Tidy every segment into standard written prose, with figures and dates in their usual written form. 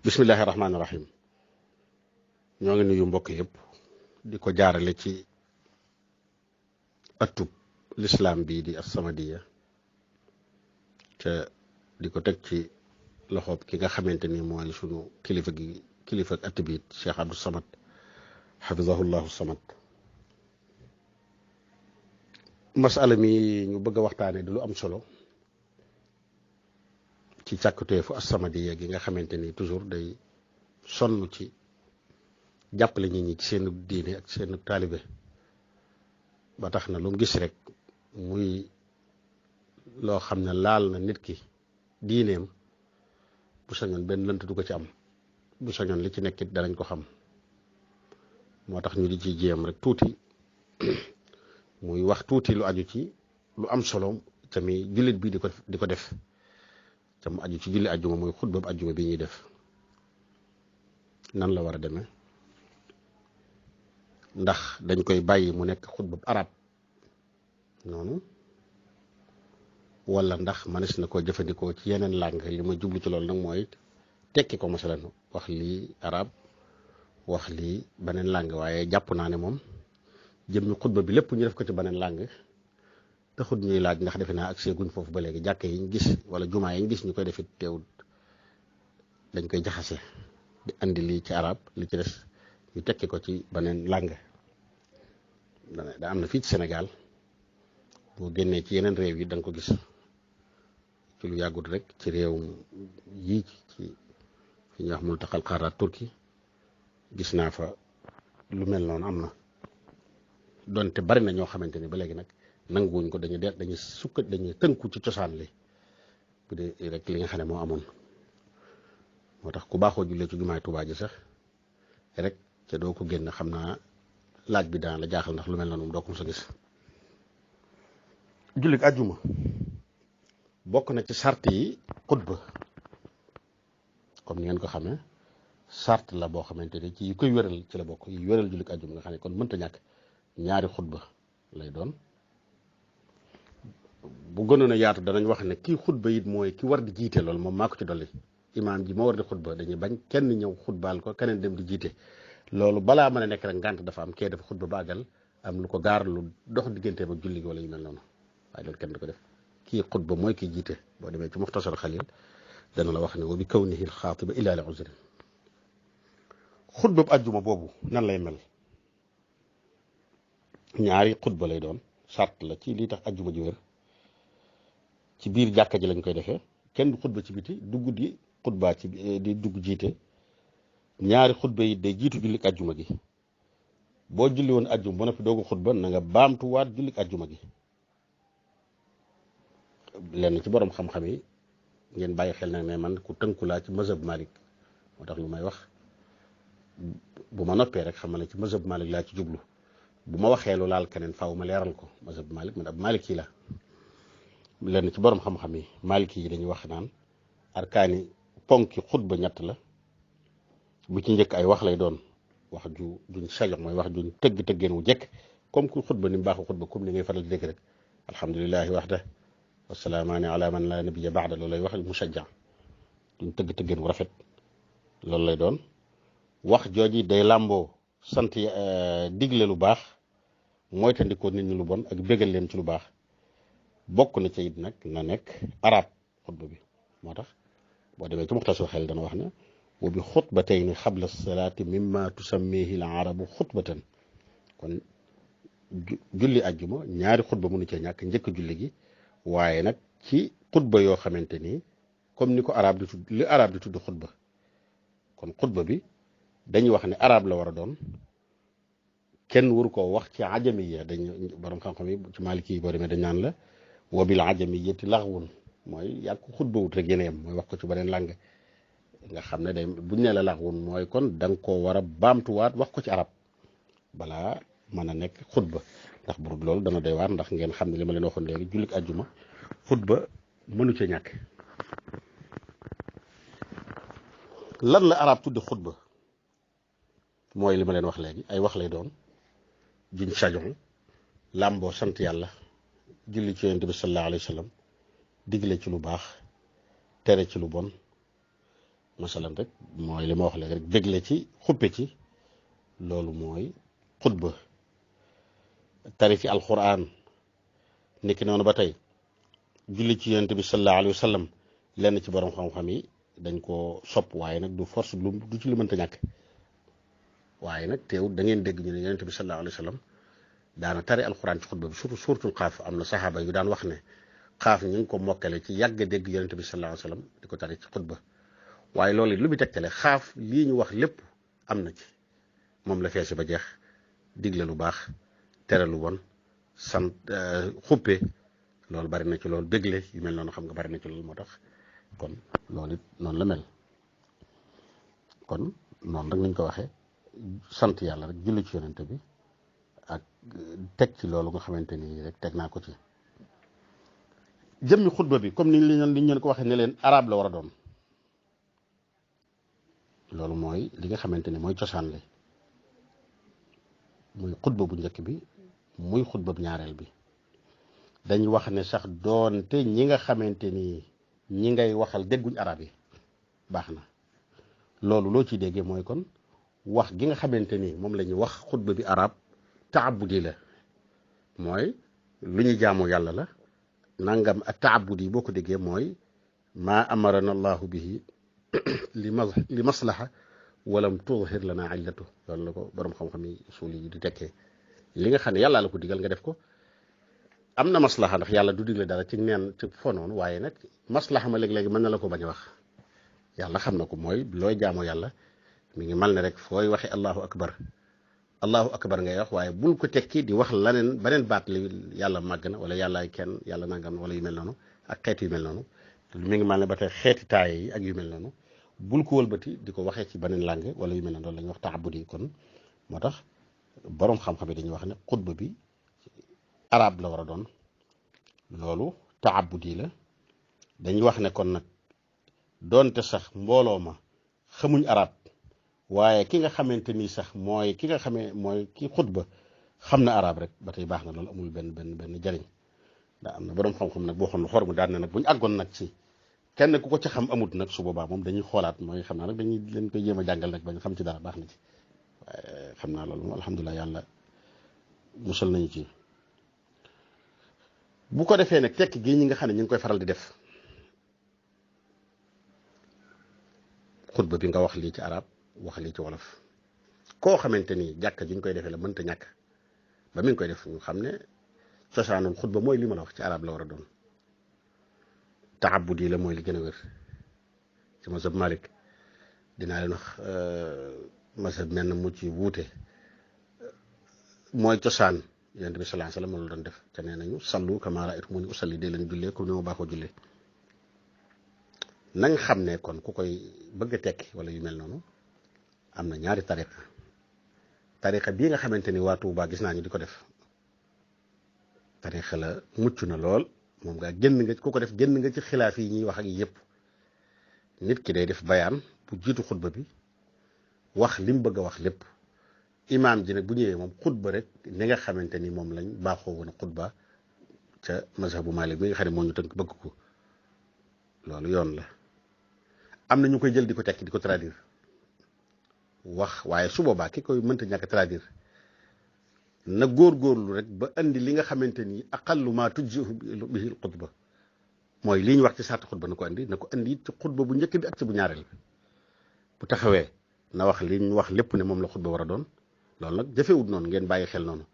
bismillahi rahmaani rahim ñoo ngi nuyu mbokk yëpp di ko jaarale ci atub lislaam bii di As-Samadiyya te di ko teg ci loxoob ki nga xamante ni mooy sunu kilifa at bi Cheikh Abdou Samad xafizahullahu samad. masala mi ñu bëgg a waxtaane di lu am solo ci càkkutéefu As-Samadiyya gi nga xamante ni toujours day sonn ci jàppale nit ñi ci seen diine ak seen taalibe ba tax na lu mu gis rek muy loo xam ne laal na nit ki diineem bu sañoon benn lënt du ko ci am, bu sañoon li ci nekkit danañ ko xam. moo tax ñu di ci jéem rek tuuti muy wax tuuti lu aju ci lu am solo tamit jullit bi di ko def te mu aju ci julli ajjuma muy xutba bu ajjuma bi ñuy def nan la war a demee, ndax dañ koy bàyyi mu nekk xutba bu arab noonu wala ndax mënees na koo jëfandikoo ci yeneen langue. li ma jublu ci loolu nag mooy tekki ko masalan wax lii arab wax lii beneen langue, waaye jàpp naa ne moom jëmmi xutba bi lépp ñu def ko ci beneen langue taxut ñuy laaj, ndax defe naa ak seeguñ foofu ba léegi. jàkke yi ñu gis wala jumaa yi ñu gis ñu koy defit teewut dañ koy jaxase di andi lii ci arab li ci des ñu tekki ko ci beneen langue. da am na fii ci Sénégal, boo génnee ci yeneen réew yi da nga ko gis ci lu yàggut rek ci réew yii ci fi ñuy wax multaqal qaaraat Turki gis naa fa lu mel noonu am na, donte bari na ñoo xamante ni ba léegi nag nanguwuñ ko. dañuy tënku ci cosaan li bu dee rek li nga xam ne moo amoon. moo tax ku baaxoo jullee ci jumaay Tuubaa ji sax rek te doo ko génn, xam naa laaj bi daan la jaaxal ndax lu mel noonu doo ko mos a gis. jullit àjjuma bokk na ci sart yi xutba, comme ni ngeen ko xamee sart la boo xamante ni ci yi koy wéral ci la bokk, yi wéral jullit àjjuma nga xam ne kon mënta ñàkk ñaari xutba lay doon. bu gënoon a yaatu danañ wax ne kii xutba it mooy ki war di jiite. loolu moom maa ko ci dolli, imaam ji moo war di xutba. dañuy bañ kenn ñëw xutbaal ko keneen dem di jiite. loolu balaa mën a nekk rek ngànt dafa am, kee dafa xutba baagal am lu ko gaar lu dox diggante ba julli gi wala yu mel noonu, waaye loolu kenn du ko def. kii xutba mooy kii jiite. boo demee ci Muxtasar Xalil dana la wax ne wa bi kawnihi al-xaatiba illaa li uzrin. xutba bu àjjuma boobu nan lay mel? ñaari xutba lay doon, sart la ci lii tax àjjuma ji wér. ci biir jàkka ji lañ koy defee, kenn du xutba ci biti, dugg di xutba ci di dugg jiite. ñaari xutba yi day jiitu jullik àjjuma gi. boo julli woon àjjuma ba noppi doogu xutba na nga baamtuwaat jullik àjjuma gi. lenn ci borom xam-xam yi ngeen bàyyi xel na ne man ku tënku laa ci mazhab Malik, moo tax lu may wax bu ma noppee rek xam ne ci mazhab Malik laa ci jublu. bu ma waxee lu laal keneen faaw ma leeral ko. mazhab Malik man ab Maliki la. lenn ci borom xam-xam yi Maliki yi dañuy wax naan arkaani ponki xutba ñett la. bu ci njëkk ay wax lay doon, wax juñ sajox mooy wax juñ tëggeen wu jekk, comme ku xutba ni mu baaxu xutba, comme ni ngay faral di dégg rek alhamdulilahi waxda wasalaamaani ala man la nabiyya ba'da. loolu lay wax musajja, duñ tëggeen wu rafet. loolu lay doon wax jooji day làmboo sant digle lu baax, mooy tandikoo nit ñi lu bon ak bégal leen ci lu baax. bokk na ci it nag na nekk arab xutba bi. moo tax boo demee ci Muxtasar Xalil dana wax ne wa bi xutbatayni xabla salaati mimma tusammihi al arabu xutbatan. kon julli àjjuma ñaari xutba mënu cee ñàkk, njëkk julli gi, waaye nag ci xutba yoo xamante ni comme ni ko arab di tudd, li arab di tudd xutba. kon xutba bi dañuy wax ne arab la war a doon, kenn waru koo wax ci ajamiya. dañ borom xam-xam yi ci Maliki yi boo demee dañ naan la wa bil ajamiyyati laghwun, mooy yàgg ko xutba wut rek yéen a yem, mooy wax ko ci beneen langue. nga xam ne day buñ ne la laghwun mooy kon da nga koo war a baamtuwaat wax ko ci arab balaa mën a nekk xutba. ndax bu dul loolu dana doy waar, ndax ngeen xam ne li ma leen waxoon léegi jullit àjjuma xutba mënu ca ñàkk. lan la arab tudde xutba? mooy li ma leen wax léegi, ay wax lay doon juñ sajox làmboo sant yàlla, julli ci yonent bi sallallahu alayhi wa sallam, digle ci lu baax, tere ci lu bon, masalan rek mooy li ma wax léegi rek bégle ci xuppe ci loolu mooy xutba. tari ci alquran niki noonu ba tey julli ci yonent bi sallallahu alayhi wa sallam lenn ci borom xam-xam yi dañ koo sopp waaye nag du force du ci lu mënta ñàkk waaye nag teewul da ngeen dégg ñu ne yonent bi sallallahu alayhi wa sallam daana tari alquran ci xutba bi surtout suuratul Qaaf am na saxaaba yu daan wax ne Qaaf ñu ngi ko mokkale ci yàgg dégg yonent bi sallallahu alayhi wa sallam di ko tari ci xutba waaye loolu it lu bi tegtale Qaaf lii ñu wax lépp am na ci moom la feesi ba jeex digle lu baax tere lu bon sant xuppe loolu bari na ci loolu bégle yu mel noonu xam nga bari na ci loolu moo tax kon loolu it noonu la mel kon noonu rek nañ ko waxee sant yàlla rek julli ci yonente bi ak teg ci loolu nga xamante ni rek teg naa ko ci jëmmi xutba bi comme ni ñu leen ko waxee ne leen arab la war a doon loolu mooy li nga xamante ni mooy cosaan li muy xutba bu njëkk bi muy xutba bu ñaareel bi dañ wax ne sax doonte ñi nga xamante ni ñi ngay waxal dégguñ arab yi baax na loolu loo ciy déggee mooy kon wax gi nga xamante ni moom la ñuy wax xutba bi arab taabudi la mooy lu ñu jaamu yàlla la nangam ak taabudi boo ko déggee mooy maa amarana allahu bihi li maslaha walam tudhir lana illatu loolu la ko borom xam-xam yi usul yi di tekkee li nga xam ne yàlla la ko digal nga def ko am na maslaha ndax yàlla du digle dara ci neen ci fonoon waaye nag maslaha ma léeg-léegi mën na la ko bañ a wax yàlla xam na ko mooy looy jaamoo yàlla mi ngi mal ne rek fooy waxe allahu akbar ngay wax waaye bul ko tekki di wax laneen beneen baat li yàlla màgg na wala yàllaay kenn yàlla nangam wala yu mel noonu ak xeet yu mel noonu mi ngi mal ne ba tey xeeti taaye yi ak yu mel noonu bul ko wëlbati di ko waxee ci beneen langue wala yu mel noonu loolu la ñuy wax taabudi kon moo tax boroom xam-xam yi dañuy wax ne xutba bi arab la war a doon loolu taabudi la dañuy wax ne kon nag doonte sax mbooloo ma xamuñ arab waaye ki nga xamante ni sax mooy ki nga xamee mooy ki xutba xam na arab rek ba tey baax na loolu amul benn jariñ daa am na boroom xam-xam nag boo xoon lu xor mu daan ne nag bu ñu àggoon nag ci kenn ku ko ci xam amut nag su boobaa moom dañuy xoolaat mooy xam naa nag dañuy leen koy jéem a jàngal nag ba ñu xam ci dara baax na ci waaye xam naa loolu moom alhamdulilah yàlla musal nañu ci bu ko defee nag tekk gi ñi nga xam ne ñu ngi koy faral di def xutba bi nga wax lii ci arab wax lii ci wolof koo xamante ni jàkka ji ñu koy defee la mënta ñàkk ba mi ngi koy def ñu xam ne cosaanul xutba mooy li ma la wax ci arab la war a doon taabudi la mooy li gën a wér ci mazhab Malik dinaa leen wax mazhab mel na mu ci wuute mooy cosaan yonent bi sallallahu alayhi wasallam la doon def te nee nañu sallu kamaa ra'aytumuni usalli dee leen jullee comme ni ma baaxoo jullee nañ xam ne kon ku koy bëgg a tekki wala yu mel noonu am na ñaari tariqa bii nga xamante ni waa Tuubaa gis naa ñu di ko def tariqa la mucc na lool moom nga génn nga ku ko def génn nga ci xilaaf yi ñuy wax ak yëpp nit ki day def bayaan bu jiitu xutba bi wax li mu bëgg a wax lépp imaam ji nag bu ñëwee moom xutba rek ni nga xamante ni moom lañ baaxoo woon a xutba ca mazhabu Maalik mi nga xam ne moo ñu tënk bëgg ko loolu yoon la am na ñu koy jël di ko tekki di ko traduire wax waaye su boobaa ki koy mënta ñàkk traduire na góorgóorlu rek ba andi li nga xamante ni aqallu ma tujzi'u bihi xutba mooy li ñu wax ci saati xutba na ko andi ci xutba bu njëkk bi ak ci bu ñaareel bi bu taxawee na wax li ñu wax lépp ne moom la xutba war a doon loolu nag jafewut noonu ngeen bàyyi xel noonu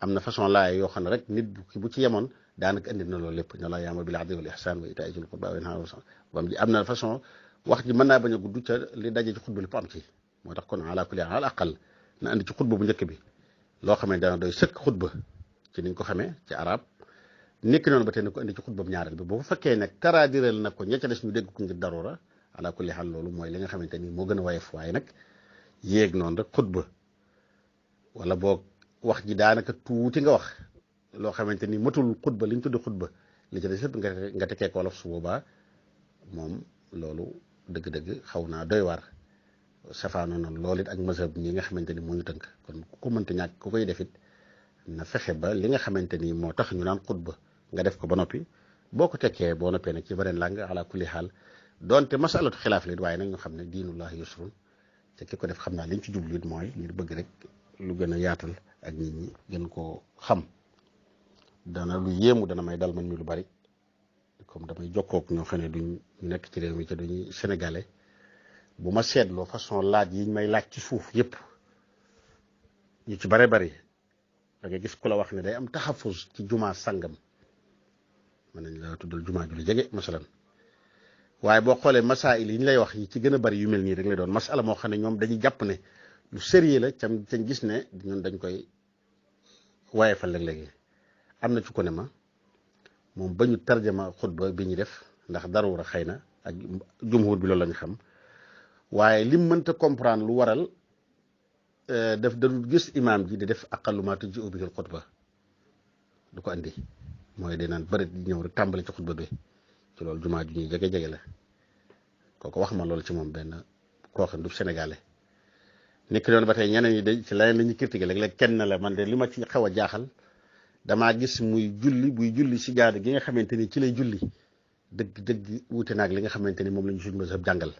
am na façon laay yoo xam ne rek nit bu ci yemoon daanaka andi na loolu lépp ne la ya'muru bil 'adli wal ihsan wa ita'i zil qurba wa yanha 'anil fahsha'i am na façon wax ji mën naa bañ a gudd ca li daje ci xutba lépp am ci moo tax kon ala kulli haal aqal na andi ci xutba bu njëkk bi loo xam ne dana doy sëkk xutba ci niñ ko xamee ci arab nekk noonu ba tey na ko indi ci xutba bu ñaareel bi boo fekkee nag taraadiral na ko ña ca des ñu dégg ko ngir darura ala kulli haal loolu mooy li nga xamante ni moo gën a woyof waaye nag yéeg noonu rek xutba wala boog wax ji daanaka tuuti nga wax loo xamante ni matul xutba li ñu tudd xutba li ca des yëpp nga tekkee ko wolof su boobaa moom loolu dëgg-dëgg xaw naa doy waar safaano noonu loolu it ak mazhab ñi nga xamante ni moo ñu tënk kon ku ko mënta ñàkk ku koy defit na fexe ba li nga xamante ni moo tax ñu naan xutba nga def ko ba noppi boo ko tekkee boo noppee nag ci beneen làng ala kulli xaal donte masalatu xilaaf lit waaye nag ñu xam ne diinullahi yusrun te ki ko def xam naa liñ ci jublu it mooy ngir bëgg rek lu gën a yaatal ak nit ñi gën koo xam. dana lu yéemu dana may dal man mi lu bari comme damay jokkook ñoo xam ne duñ nekk ci réew mi te duñuy sénégalais bu ma seetloo façon laaj yiñ may laaj ci suuf yépp ñu ci bare bari da nga gis ku la wax ne day am taxafus ci jumaa sangam mën nañ la tuddal jumaa ju lu jege masalan waaye boo xoolee masail yi ñu lay wax yi ci gën a bari yu mel nii rek lay doon masala moo xam ne ñoom dañuy jàpp ne lu sérieux la cam gis ne ñun dañ koy waaye fa léeg-léegi am na ci ko ne ma moom ba ñu tarjama xutba bi ñu def ndax darura xëy na ak jumhur bi loolu lañ xam waaye lim mënta comprendre lu waral daf dadul gis imaam ji di def aqallu ma tujzi'u bihi xutba du ko andi mooy day naan bëri di ñëw rek tàmbali ci xutba bi ci loolu jumaa ju ñuy jege-jege la kooku wax ma loolu ci moom benn koo xam du sénégalais nekk doon ba tey ñeneen ñi de ci leneen la ñuy critiquer léeg-léeg kenn la man de li ma ci xaw a jaaxal damaa gis muy julli buy julli si jaada gi nga xamante ni ci lay julli dëgg wuute naag li nga xamante ni moom la ñu suñ mazhab jàngal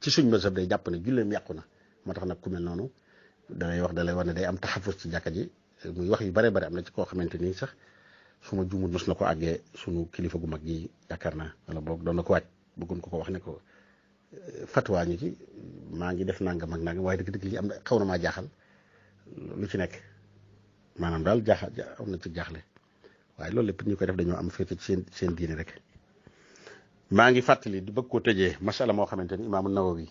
ci suñ mazhab day jàpp ne julleem yàqu na moo tax nag ku mel noonu dalay wax ne day am taxafus ci jàkka ji muy wax yu bare bare am na ci koo xamante ni sax su ma juumul mos na ko àggee sunu kilifa gu mag gi yaakaar naa wala boog doon na ko waaj bëggoon ko wax ne ko fatwa ñu ci maa ngi def nangam ak nangam waaye dëgg-dëgg li am na xaw na maa jaaxal lu ci nekk maanaam daal am na ci jaaxle waaye loolu lépp ñu koy def dañoo am féete ci seen diine rek. maa ngi fàttali di bëgg koo tëjee masala moo xamante ni imaamu Nawawi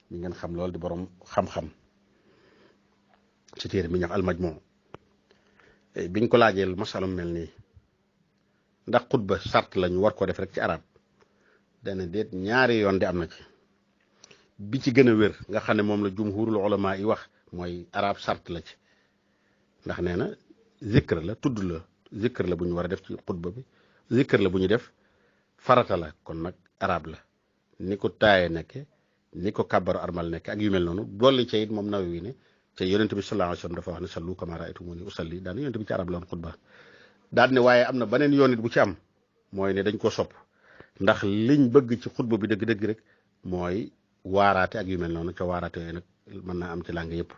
mi ngeen xam lool di borom xam-xam ci téere mi ñuy wax al-Majmu biñ ko laajee masala mel nii ndax xutba sart la ñu war koo def rek ci arab dana déet ñaari yoon di am na ci bi ci gën a wér nga xam ne moom la jumhurul ulama yi wax mooy arab sart la ci ndax nee na zikr la tudd la zikr la bu ñu war a def ci xutba bi zikr la bu ñu def farata la kon nag arab la ni ko taaye nekke ni ko kàbbaru armal nekke ak yu mel noonu dolli ca it moom Nawawi ne te yonent bi sallallahu alayhi wasallam dafa wax ne sallu kama ra'aytumuni usalli daan yonent bi ci arab la woon xutba daan ne waaye am na beneen yoon it bu ci am mooy ne dañ ko sopp ndax liñ bëgg ci xutba bi dëgg-dëgg rek mooy waaraate ak yu mel noonu ca waaraate yooyu nag mën naa am ci làng yëpp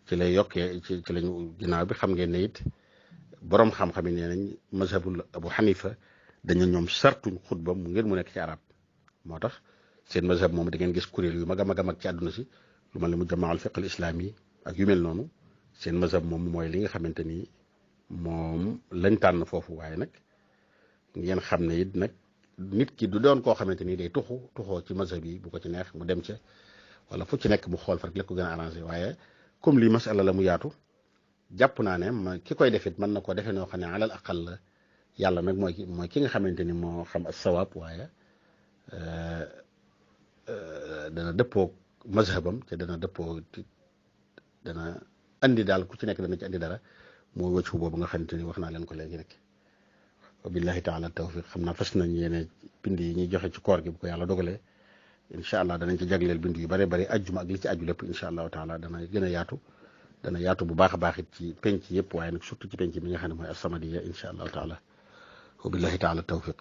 ci lay yokkee ci lañu ginnaaw bi xam ngeen ne it borom xam-xam yi nee nañ mazhabul Abu Hanifa dañu ñoom sartuñ xutba mu ngeen mu nekk ci arab moo tax seen mazhab moom da ngeen gis kuréel yu mag a mag a mag ci àdduna si lu mel ne mu jamaal fiqh al islam yi ak yu mel noonu seen mazhab moom mooy li nga xamante ni moom lañ tànn foofu waaye nag ngeen xam ne it nag nit ki du doon koo xamante ni day tuxoo ci mazhab yi bu ko ci neex mu dem ca wala fu ci nekk mu xool fa rek la ko gën a arrangé waaye comme lii masala la mu yaatu jàpp naa ne ki koy defit mën na ko defee noo xam ne alal aqal la yàlla nag mooy ki nga xamante ni moo xam as-sawaab waaye dana dëppoo mazhabam te dana andi daal ku ci nekk dana ci andi dara mooy wëccu boobu nga xamante ni wax naa leen ko léegi rek wa billahi taala tawfiq xam naa fas nañ yéene bind yi ñuy joxe ci koor gi bu ko yàlla dogalee incha allah danañ ci jagleel bind yu bare bare ajjuma ak li ci aju lépp incha allahu taala dana gën a yaatu dana yaatu bu baax a baax it ci penc yëpp waaye nag surtout ci penc mi nga xam ne mooy as-Samadiyya incha allahu taala wa billahi taala tawfiq